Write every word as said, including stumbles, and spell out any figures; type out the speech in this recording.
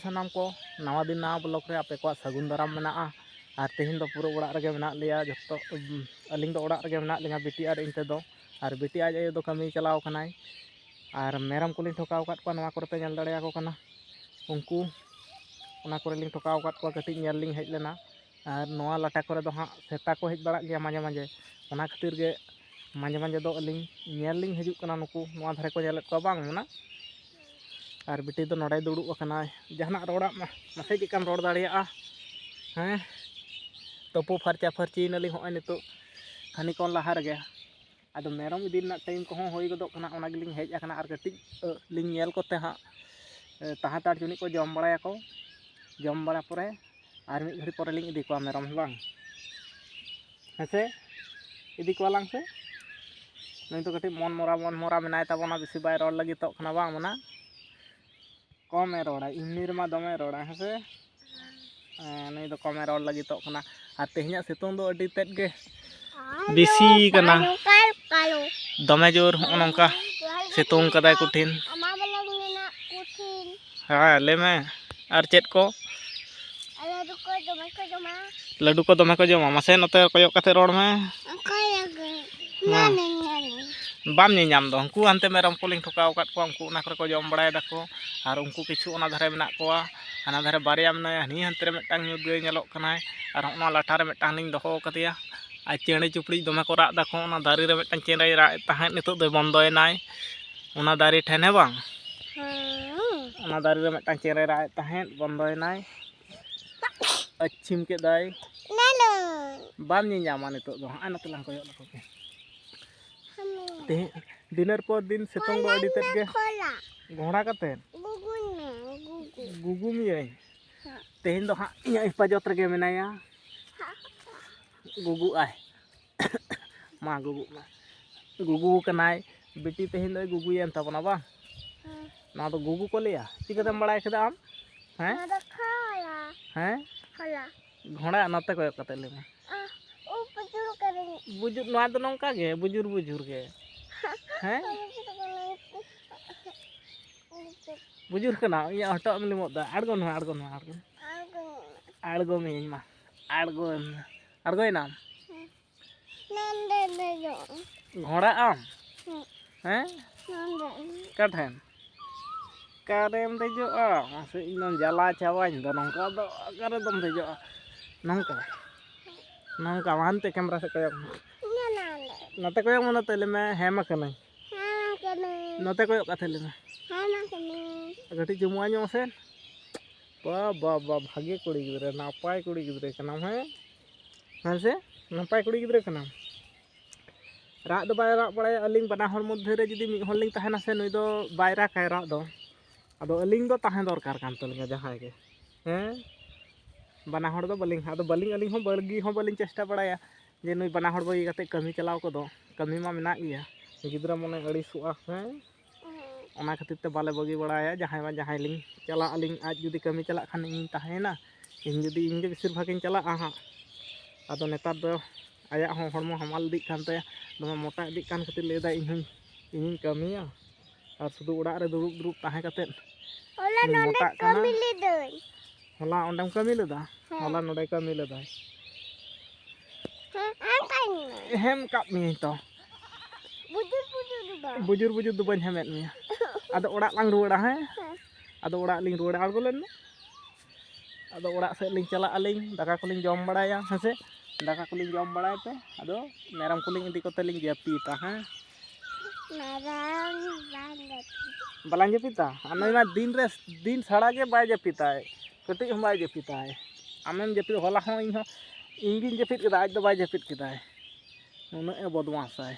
ᱥᱟᱱᱟᱢ ᱠᱚ ᱱᱟᱣᱟ ᱫᱤᱱ ᱱᱟᱣᱟ ᱵᱞᱚᱜ ᱨᱮ ᱟᱯᱮ ᱠᱚᱣᱟᱜ ᱥᱟᱹᱜᱩᱱ ᱫᱟᱨᱟᱢ ᱢᱮᱱᱟᱜᱼᱟ᱾ ᱟᱨ ᱛᱮᱦᱮᱧ ᱫᱚ ᱯᱩᱨᱟᱹ ᱚᱲᱟᱜ ᱨᱮᱜᱮ ᱢᱮᱱᱟᱜ ᱞᱮᱭᱟ ᱡᱚᱛᱚ᱾ ᱩᱢ, ᱟᱹᱞᱤᱧ ᱫᱚ ᱚᱲᱟᱜ ᱨᱮᱜᱮ ᱢᱮᱱᱟᱜ ᱞᱤᱧᱟ, ᱵᱤᱴᱤ ᱟᱨ ᱤᱧ ᱛᱮᱫᱚ᱾ ᱟᱨ ᱵᱤᱴᱤ ᱟᱡ ᱟᱭᱳ ᱫᱚ ᱠᱟᱹᱢᱤ ᱪᱟᱞᱟᱣ ᱠᱟᱱᱟᱭ᱾ ᱟᱨ ᱢᱮᱨᱚᱢ ᱠᱚᱞᱤᱧ ᱴᱷᱚᱠᱟᱣ ᱟᱠᱟᱫ ᱠᱚᱣᱟ, ᱱᱚᱣᱟ ᱠᱚᱨᱮ ᱯᱮ ᱧᱮᱞ ᱫᱟᱲᱮᱭᱟᱠᱚ ᱠᱟᱱᱟ᱾ ᱩᱱᱠᱩ ᱚᱱᱟ ᱠᱚᱨᱮ ᱞᱤᱧ ᱴᱷᱚᱠᱟᱣ ᱟᱠᱟᱫ ᱠᱚᱣᱟ, ᱠᱟᱹᱴᱤᱡ ᱧᱮᱞ ᱞᱤᱧ ᱦᱮᱡ ᱞᱮᱱᱟ᱾ ᱟᱨ ᱱᱚᱣᱟ ᱞᱟᱴᱟ ᱠᱚᱨᱮ ᱫᱚ ᱦᱟᱸᱜ ᱥᱮᱛᱟ ᱠᱚ ᱦᱮᱡ ᱵᱟᱲᱟᱜ ᱜᱮᱭᱟ ᱢᱟᱡᱷᱮ ᱢᱟᱡᱷᱮ, ᱚᱱᱟ ᱠᱷᱟᱹᱛᱤᱨ ᱜᱮ ᱢᱟᱡᱷᱮ ᱢᱟᱡᱷᱮ ᱫᱚ ᱟᱹᱞᱤᱧ ᱧᱮᱞ ᱞᱤᱧ ᱦᱤᱡᱩᱜ ᱠᱟᱱᱟ᱾ ᱱᱩᱠᱩ ᱱᱚᱣᱟ ᱫᱷᱟᱨᱮ ᱠᱚ ᱧᱮᱞᱮᱫ ᱠᱚᱣᱟ ᱵᱟᱝ ᱚᱱᱟ᱾ ᱟᱨ ᱵᱤᱴᱤ ᱫᱚ ᱱᱚᱰᱮᱭ ᱫᱩᱲᱩᱵ ᱟᱠᱟᱱᱟᱭ, ᱡᱟᱦᱟᱱᱟᱜ ᱨᱚᱲᱟᱜ ᱢᱟ ᱢᱟᱥᱮ ᱪᱮᱫ ᱞᱮᱠᱟᱢ ᱨᱚᱲ ᱫᱟᱲᱮᱭᱟᱜᱼᱟ? ᱦᱮᱸ, ᱛᱩᱯᱩ ᱯᱷᱟᱨᱪᱟ ᱯᱷᱟᱹᱨᱪᱤᱭᱮᱱᱟᱞᱤᱧ ᱦᱚᱸᱜᱼᱚᱭ ᱱᱤᱛᱚᱜ ᱠᱷᱟᱱᱤᱠ ᱠᱷᱚᱱ ᱞᱟᱦᱟ ᱨᱮᱜᱮ᱾ ᱟᱫᱚ ᱢᱮᱨᱚᱢ ᱤᱫᱤ ᱨᱮᱱᱟᱜ ᱴᱟᱭᱤᱢ ᱠᱚᱦᱚᱸ ᱦᱩᱭ ᱜᱚᱫᱚᱜ ᱠᱟᱱᱟ, ᱚᱱᱟ ᱜᱮᱞᱤᱧ ᱦᱮᱡ ᱟᱠᱟᱱᱟ᱾ ᱟᱨ ᱠᱟᱹᱴᱤᱡ ᱟᱹ, ᱞᱤᱧ ᱧᱮᱞ ᱠᱚᱛᱮ ᱦᱟᱸᱜ ᱮ, ᱛᱟᱦᱟᱸ ᱛᱟᱲ ᱪᱩᱱᱤᱡ ᱠᱚ ᱡᱚᱢ ᱵᱟᱲᱟᱭᱟᱠᱚ᱾ ᱡᱚᱢ ᱵᱟᱲᱟ ᱯᱚᱨᱮ ᱟᱨ ᱢᱤᱫ ᱜᱷᱟᱹᱲᱤ ᱯᱚᱨᱮ ᱞᱤᱧ ᱤᱫᱤ ᱠᱚᱣᱟ ᱢᱮᱨᱚᱢ, ᱦᱮᱸ ᱵᱟᱝ? ᱦᱮᱸ ᱥᱮ? ᱤᱫᱤ ᱠᱚᱣᱟᱞᱟᱝ ᱥᱮ? ᱱᱩᱭ ᱫᱚ ᱠᱟᱹᱴᱤᱡ ᱢᱚᱱ ᱢᱚᱨᱟ ᱢᱚᱱ ᱢᱚᱨᱟ ᱢᱮᱱᱟᱭ ᱛᱟᱵᱚᱱᱟ, ᱵᱮᱥᱤ ᱵᱟᱭ ᱨᱚᱲ ᱞᱟᱹᱜᱤᱫᱚᱜ ᱠᱟᱱᱟ ᱵᱟᱝ ᱚᱱᱟ? ᱠᱚᱢᱮ ᱨᱚᱲᱟ, ᱮᱢᱱᱤ ᱨᱮᱢᱟ ᱫᱚᱢᱮ ᱨᱚᱲᱟ, ᱦᱮᱸ ᱥᱮ? ᱦᱮᱸ, ᱱᱩᱭ ᱫᱚ ᱠᱚᱢᱮ ᱨᱚᱲ ᱞᱟᱹᱜᱤᱫᱚᱜ ᱠᱟᱱᱟ᱾ ᱟᱨ ᱛᱮᱦᱮᱧᱟᱜ ᱥᱤᱛᱩᱝ ᱫᱚ ᱟᱹᱰᱤ ᱛᱮᱫ ᱜᱮ ᱵᱮᱥᱤ ᱠᱟᱱᱟ᱾ ᱫᱚᱢᱮ ᱡᱳᱨ ᱦᱚᱸᱜᱼᱚ ᱱᱚᱝᱠᱟ ᱥᱤᱛᱩᱝ ᱠᱟᱫᱟᱭ ᱠᱚᱴᱷᱤᱱ᱾ ᱦᱮᱸ, ᱞᱟᱹᱭ ᱢᱮ᱾ ᱟᱨ ᱪᱮᱫ ᱠᱚ? ᱞᱟᱹᱰᱩ ᱠᱚ ᱫᱚᱢᱮ ᱠᱚ ᱡᱚᱢᱟ᱾ ᱞᱟᱹᱰᱩ ᱠᱚ ᱫᱚᱢᱮ ᱠᱚ ᱡᱚᱢᱟ᱾ ᱢᱟᱥᱮ ᱱᱚᱛᱮ ᱠᱚᱭᱚᱜ ᱠᱟᱛᱮ ᱨᱚᱲ ᱢᱮ᱾ ᱚᱠᱚᱭ ᱞᱟᱹᱜᱤᱫ? ᱦᱮᱸ᱾ ᱵᱟᱢ ᱧᱮᱧᱟᱢ᱾ ᱵᱟᱢ ᱧᱮᱧᱟᱢ ᱫᱚ᱾ ᱩᱱᱠᱩ ᱦᱟᱱᱛᱮ ᱢᱮᱨᱚᱢ ᱠᱚᱞᱤᱧ ᱴᱷᱚᱠᱟᱣ ᱟᱠᱟᱫ ᱠᱚᱣᱟ, ᱩᱱᱠᱩ ᱚᱱᱟ ᱠᱚᱨᱮ ᱠᱚ ᱡᱚᱢ ᱵᱟᱲᱟᱭ ᱫᱟᱠᱚ᱾ ᱟᱨ ᱩᱱᱠᱩ ᱠᱤᱪᱷᱩ ᱚᱱᱟ ᱫᱷᱟᱨᱮ ᱢᱮᱱᱟᱜ ᱠᱚᱣᱟ, ᱦᱟᱱᱟ ᱫᱷᱟᱨᱮ ᱵᱟᱨᱭᱟ ᱢᱮᱱᱟᱭᱟ, ᱦᱟᱹᱱᱤ ᱦᱟᱱᱛᱮ ᱨᱮ ᱢᱤᱫᱴᱟᱝ ᱧᱩᱛ ᱜᱟᱹᱭ ᱧᱮᱞᱚᱜ ᱠᱟᱱᱟᱭ᱾ ᱟᱨ ᱦᱚᱸᱜᱼᱚ ᱱᱟ ᱞᱟᱴᱟ ᱨᱮ ᱢᱤᱫᱴᱟᱝ ᱞᱤᱧ ᱫᱚᱦᱚ ᱟᱠᱟᱫᱮᱭᱟ᱾ ᱟᱨ ᱪᱮᱬᱮ ᱪᱩᱯᱲᱤᱡ ᱫᱚᱢᱮ ᱠᱚ ᱨᱟᱜ ᱫᱟᱠᱚ᱾ ᱚᱱᱟ ᱫᱟᱨᱮ ᱨᱮ ᱢᱤᱫᱴᱟᱝ ᱪᱮᱬᱮᱭ ᱨᱟᱜ ᱮᱫ ᱛᱟᱦᱮᱸᱫ, ᱱᱤᱛᱚᱜ ᱫᱚᱭ ᱵᱚᱱᱫᱚᱭᱮᱱᱟᱭ᱾ ᱚᱱᱟ ᱫᱟᱨᱮ ᱴᱷᱮᱱ, ᱦᱮᱸ ᱵᱟᱝ? ᱦᱮᱸ᱾ ᱚᱱᱟ ᱫᱟᱨᱮ ᱨᱮ ᱢᱤᱫᱴᱟᱝ ᱪᱮᱬᱮᱭ ᱨᱟᱜ ᱮᱫ ᱛᱟᱦᱮᱸᱫ, ᱵᱚᱱᱫᱚᱭᱮᱱᱟᱭ᱾ ᱟᱹᱪᱷᱤᱢ ᱠᱮᱫᱟᱭ᱾ ᱵᱟᱢ ᱧᱮᱧᱟᱢᱟ ᱱᱤᱛᱚᱜ ᱫᱚ᱾ ᱦᱟᱸᱜ ᱱᱚᱛᱮ ᱞᱟᱝ ᱠᱚᱭᱚᱜ ᱞᱮᱠᱚ ᱜᱮ᱾ ᱛᱮᱦᱮᱧ ᱫᱤᱱᱟᱹᱨ ᱯᱚᱨ ᱫᱤᱱ ᱥᱤᱛᱩᱝ ᱫᱚ ᱟᱹᱰᱤ ᱛᱮᱫ ᱜᱮ᱾ ᱜᱷᱚᱲᱟ ᱠᱟᱛᱮᱫ᱾ ᱜᱩᱜᱩᱭ ᱢᱮ, ᱜᱩᱜᱩ᱾ ᱜᱩᱜᱩ ᱢᱤᱭᱟᱹᱧ᱾ ᱦᱮᱸ᱾ ᱛᱮᱦᱮᱧ ᱫᱚ ᱦᱟᱸᱜ ᱤᱧᱟᱹᱜ ᱦᱮᱯᱟᱡᱚᱛ ᱨᱮᱜᱮ ᱢᱮᱱᱟᱭᱟ᱾ ᱦᱮᱸ᱾ ᱜᱩᱜᱩ ᱟᱭ᱾ ᱢᱟ ᱜᱩᱜᱩᱜ ᱢᱮ᱾ ᱜᱩᱜᱩ ᱠᱟᱱᱟᱭ᱾ ᱵᱤᱴᱤ ᱛᱮᱦᱮᱧ ᱫᱚᱭ ᱜᱩᱜᱩᱭᱮᱱ ᱛᱟᱵᱚᱱᱟ ᱵᱟᱝ? ᱦᱮᱸ᱾ ᱱᱚᱣᱟ ᱫᱚ ᱜᱩᱜᱩ ᱠᱚ ᱞᱟᱹᱭᱟ? ᱪᱤᱠᱟᱹᱛᱮᱢ ᱵᱟᱲᱟᱭ ᱠᱮᱫᱟ ᱟᱢ? ᱦᱮᱸ? ᱱᱚᱣᱟ ᱫᱚ ᱠᱷᱚᱲᱟ᱾ ᱦᱮᱸ? ᱠᱷᱚᱲᱟ᱾ ᱜᱷᱚᱲᱟ, ᱱᱚᱛᱮ ᱠᱚᱭᱚᱜ ᱠᱟᱛᱮ ᱞᱟᱹᱭ ᱢᱮ᱾ ᱟᱦ, ᱩᱵ ᱵᱩᱡᱩᱨ ᱠᱟᱹᱫᱟᱹᱧ᱾ ᱵᱩᱡᱩᱨ, ᱱᱚᱣᱟ ᱫᱚ ᱱᱚᱝᱠᱟ ᱜᱮ, ᱵᱩᱡᱩᱨ ᱵᱩᱡᱩᱨ ᱜᱮ᱾ ᱦᱮᱸ? ᱵᱩᱡᱩᱨ ᱠᱟᱹᱫᱟᱹᱧ᱾ ᱵᱩᱡᱩᱨ ᱠᱟᱱᱟ, ᱤᱧᱟᱹᱜ ᱦᱚᱴᱚᱜ ᱮᱢ ᱞᱤᱢᱚᱜ ᱫᱟ᱾ ᱟᱬᱜᱚᱱ ᱢᱮ, ᱟᱬᱜᱚᱱ ᱢᱮ, ᱟᱬᱜᱚᱱ ᱢᱮ᱾ ᱟᱬᱜᱚ ᱢᱤᱭᱟᱹᱧ ᱢᱟ, ᱟᱬᱜᱚᱱ ᱢᱮ᱾ ᱟᱬᱜᱚᱭᱮᱱᱟᱢ? ᱦᱮᱸ᱾ ᱱᱚᱸᱰᱮ ᱫᱮᱡᱚᱜ᱾ ᱜᱷᱚᱲᱟᱜ ᱟᱢ? ᱦᱮᱸ᱾ ᱦᱮᱸ? ᱱᱚᱸᱰᱮ᱾ ᱚᱠᱟ ᱴᱷᱮᱱ? ᱚᱠᱟᱨᱮᱢ ᱫᱮᱡᱚᱜᱼᱟ? ᱢᱟᱥᱮ, ᱤᱧ ᱫᱚᱢ ᱡᱟᱞᱟ ᱪᱟᱵᱟᱧ ᱫᱚ᱾ ᱱᱚᱝᱠᱟ ᱫᱚ ᱚᱠᱟᱨᱮ ᱫᱚᱢ ᱫᱮᱡᱚᱜᱼᱟ? ᱱᱚᱝᱠᱟ᱾ ᱱᱚᱝᱠᱟ, ᱢᱟ ᱦᱟᱱᱛᱮ ᱠᱮᱢᱨᱟ ᱥᱮᱫ ᱠᱚᱭᱚᱜ ᱢᱮ᱾ ᱱᱚᱸᱰᱮ᱾ ᱱᱚᱛᱮ ᱠᱚᱭᱚᱜ ᱢᱮ, ᱱᱚᱛᱮ ᱞᱟᱹᱭ ᱢᱮ, "ᱦᱮᱸ ᱢᱟ ᱠᱟᱹᱱᱟᱹᱧ᱾" ᱦᱮᱸ ᱢᱟ ᱠᱟᱹᱱᱟᱹᱧ᱾ ᱱᱚᱛᱮ ᱠᱚᱭᱚᱜ ᱠᱟᱛᱮ ᱞᱟᱹᱭ ᱢᱮ᱾ ᱦᱮᱸ ᱢᱟ ᱠᱟᱹᱱᱟᱹᱧ᱾ ᱠᱟᱹᱴᱤᱡ ᱪᱩᱢᱩ ᱧᱚᱜ ᱢᱮᱥᱮ᱾ ᱵᱟ, ᱵᱟ, ᱵᱟ, ᱵᱷᱟᱜᱮ ᱠᱩᱲᱤ ᱜᱤᱫᱽᱨᱟᱹ, ᱱᱟᱯᱟᱭ ᱠᱩᱲᱤ ᱜᱤᱫᱽᱨᱟᱹ ᱠᱟᱱᱟᱢ, ᱦᱮᱸ? ᱦᱮᱸ ᱥᱮ? ᱱᱟᱯᱟᱭ ᱠᱩᱲᱤ ᱜᱤᱫᱽᱨᱟᱹ ᱠᱟᱱᱟᱢ᱾ ᱨᱟᱜ ᱫᱚ ᱵᱟᱭ ᱨᱟᱜ ᱵᱟᱲᱟᱭᱟ᱾ ᱟᱹᱞᱤᱧ ᱵᱟᱱᱟ ᱦᱚᱲ ᱢᱚᱫᱽᱫᱷᱮ ᱨᱮ ᱡᱩᱫᱤ ᱢᱤᱫ ᱦᱚᱲ ᱞᱤᱧ ᱛᱟᱦᱮᱱᱟ ᱥᱮ, ᱱᱩᱭ ᱫᱚ ᱵᱟᱭ ᱨᱟᱜᱟᱭ ᱨᱟᱜ ᱫᱚ᱾ ᱟᱫᱚ ᱟᱹᱞᱤᱧ ᱫᱚ ᱛᱟᱦᱮᱸ ᱫᱚᱨᱠᱟᱨ ᱠᱟᱱ ᱛᱟᱹᱞᱤᱧᱟ ᱡᱟᱦᱟᱸᱭ ᱜᱮ, ᱦᱮᱸ? ᱵᱟᱱᱟ ᱦᱚᱲ ᱫᱚ ᱵᱟᱹᱞᱤᱧ, ᱟᱫᱚ ᱵᱟᱹᱞᱤᱧ, ᱟᱹᱞᱤᱧ ᱦᱚᱸ ᱵᱟᱹᱜᱤ ᱦᱚᱸ ᱵᱟᱹᱞᱤᱧ ᱪᱮᱥᱴᱟ ᱵᱟᱲᱟᱭᱟ ᱡᱮ ᱱᱩᱭ ᱵᱟᱱᱟ ᱦᱚᱲ ᱵᱟᱹᱜᱤ ᱠᱟᱛᱮ ᱠᱟᱹᱢᱤ ᱪᱟᱞᱟᱣ ᱠᱚᱫᱚ᱾ ᱠᱟᱹᱢᱤ ᱢᱟ ᱢᱮᱱᱟᱜ ᱜᱮᱭᱟ, ᱜᱤᱫᱽᱨᱟᱹ ᱢᱚᱱᱮ ᱟᱹᱲᱤᱥᱚᱜᱼᱟ, ᱦᱮᱸ? ᱚᱱᱟ ᱠᱷᱟᱹᱛᱤᱨ ᱛᱮ ᱵᱟᱞᱮ ᱵᱟᱹᱜᱤ ᱵᱟᱲᱟᱭᱟ᱾ ᱡᱟᱦᱟᱸᱭ ᱵᱟᱝ ᱡᱟᱦᱟᱸᱭ ᱞᱤᱧ ᱪᱟᱞᱟᱜ ᱟᱹᱞᱤᱧ, ᱟᱡ ᱡᱩᱫᱤ ᱠᱟᱹᱢᱤ ᱪᱟᱞᱟᱜ ᱠᱷᱟᱱ ᱤᱧᱤᱧ ᱛᱟᱦᱮᱸᱭᱮᱱᱟ, ᱤᱧ ᱡᱩᱫᱤ, ᱤᱧ ᱜᱮ ᱵᱮᱥᱤᱨ ᱵᱷᱟᱜᱽ ᱤᱧ ᱪᱟᱞᱟᱜᱼᱟ ᱦᱟᱸᱜ᱾ ᱟᱫᱚ ᱱᱮᱛᱟᱨ ᱫᱚ ᱟᱭᱟᱜ ᱦᱚᱸ ᱦᱚᱲᱢᱚ ᱦᱟᱢᱟᱞ ᱤᱫᱤᱜ ᱠᱟᱱ ᱛᱟᱭᱟ, ᱫᱚᱢᱮ ᱢᱚᱴᱟ ᱤᱫᱤᱜ ᱠᱟᱱ ᱠᱷᱟᱹᱛᱤᱨ ᱞᱟᱹᱭᱫᱟᱭ, "ᱤᱧ ᱦᱚᱸᱧ, ᱤᱧᱤᱧ ᱠᱟᱹᱢᱤᱭᱟ, ᱟᱨ ᱥᱩᱫᱷᱩ ᱚᱲᱟᱜ ᱨᱮ ᱫᱩᱲᱩᱵ ᱫᱩᱲᱩᱵ ᱛᱟᱦᱮᱸ ᱠᱟᱛᱮᱫ ᱦᱚᱞᱟ ᱤᱧ ᱱᱚᱰᱮ ᱢᱚᱴᱟᱜ ᱠᱟᱱᱟ᱾" ᱠᱟᱹᱢᱤ ᱞᱤᱫᱟᱹᱧ᱾ ᱦᱚᱞᱟ ᱚᱸᱰᱮᱢ ᱠᱟᱹᱢᱤ ᱞᱮᱫᱟ? ᱦᱮᱸ᱾ ᱦᱚᱞᱟ ᱱᱚᱰᱮ ᱠᱟᱹᱢᱤ ᱞᱮᱫᱟᱭ᱾ ᱦᱮᱸ, ᱟᱢ ᱠᱟᱹᱢᱤ ᱢᱮ᱾ ᱦᱮᱢ ᱠᱟᱜ ᱢᱤᱭᱟᱹᱧ ᱛᱚ᱾ ᱵᱩᱡᱩᱨ ᱵᱩᱡᱩᱨ ᱫᱚ ᱵᱟᱝ᱾ ᱵᱩᱡᱩᱨ ᱵᱩᱡᱩᱨ ᱫᱚ ᱵᱟᱹᱧ ᱦᱮᱢᱮᱫ ᱢᱮᱭᱟ᱾ ᱟᱫᱚ ᱚᱲᱟᱜ ᱞᱟᱝ ᱨᱩᱣᱟᱹᱲᱟ, ᱦᱮᱸ? ᱦᱮᱸ᱾ ᱟᱫᱚ ᱚᱲᱟᱜ ᱞᱤᱧ ᱨᱩᱣᱟᱹᱲᱟ, ᱟᱬᱜᱚ ᱞᱮᱱ ᱢᱮ᱾ ᱟᱫᱚ ᱚᱲᱟᱜ ᱥᱮᱫ ᱞᱤᱧ ᱪᱟᱞᱟᱜ ᱟᱹᱞᱤᱧ, ᱫᱟᱠᱟ ᱠᱚᱞᱤᱧ ᱡᱚᱢ ᱵᱟᱲᱟᱭᱟ, ᱦᱮᱸ ᱥᱮ? ᱫᱟᱠᱟ ᱠᱚᱞᱤᱧ ᱡᱚᱢ ᱵᱟᱲᱟᱭ ᱛᱮ ᱟᱫᱚ ᱢᱮᱨᱚᱢ ᱠᱚᱞᱤᱧ ᱤᱫᱤ ᱠᱚᱛᱮ ᱞᱤᱧ ᱡᱟᱹᱯᱤᱫᱟ, ᱦᱮᱸ? ᱢᱮᱨᱚᱢ ᱵᱟᱝ ᱡᱟᱹᱯᱤᱫ᱾ ᱵᱟᱞᱟᱝ ᱡᱟᱹᱯᱤᱫᱟ? ᱟᱨ ᱱᱩᱭ ᱢᱟ ᱫᱤᱱ ᱨᱮ, ᱫᱤᱱ ᱥᱟᱲᱟ ᱜᱮ ᱵᱟᱭ ᱡᱟᱹᱯᱤᱫᱟᱭ, ᱠᱟᱹᱴᱤᱡ ᱦᱚᱸ ᱵᱟᱭ ᱡᱟᱹᱯᱤᱫᱟᱭ᱾ ᱟᱢᱮᱢ ᱡᱟᱹᱯᱤᱫ, ᱦᱚᱞᱟ ᱦᱚᱸ ᱤᱧ ᱦᱚᱸ, ᱤᱧ ᱜᱤᱧ ᱡᱟᱹᱯᱤᱫ ᱠᱮᱫᱟ, ᱟᱡ ᱫᱚ ᱵᱟᱭ ᱡᱟᱹᱯᱤᱫ ᱠᱮᱫᱟᱭ᱾ ᱩᱱᱟᱹᱜ ᱮ ᱵᱚᱫᱢᱟᱥᱟᱭ᱾